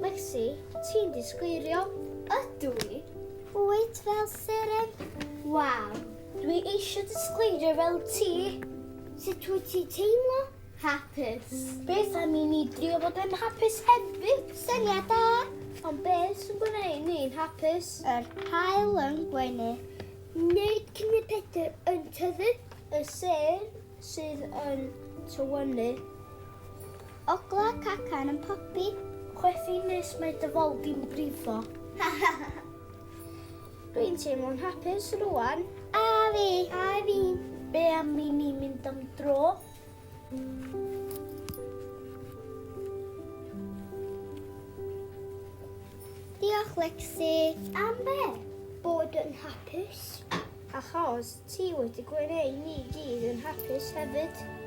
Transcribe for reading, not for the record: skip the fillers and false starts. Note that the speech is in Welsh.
Lexi, ti'n disgleirio. Ydw i? Wyt fel seren? Waw! Dwi eisiau disgleirio fel ti. Sut wyt ti'n teimlo? Hapus. Beth am i ni drio fod yn hapus hefyd? Syniad da! Ond beth sy'n gwneud ni'n hapus? Yr haul yn gwenu. Nid cnau Pedr yn tyfu. Y sêr sydd yn tywynnu. Ogla cacan yn pobi. Chwerthin nes mae dy fol di'n brifo. Dwi'n teimlo'n hapus rwan. A fi. A fi. Be am i ni mynd am dro? Diolch, Lexi. Am be? Bod yn hapus. Achos ti wedi gwneud ni gyd yn hapus hefyd.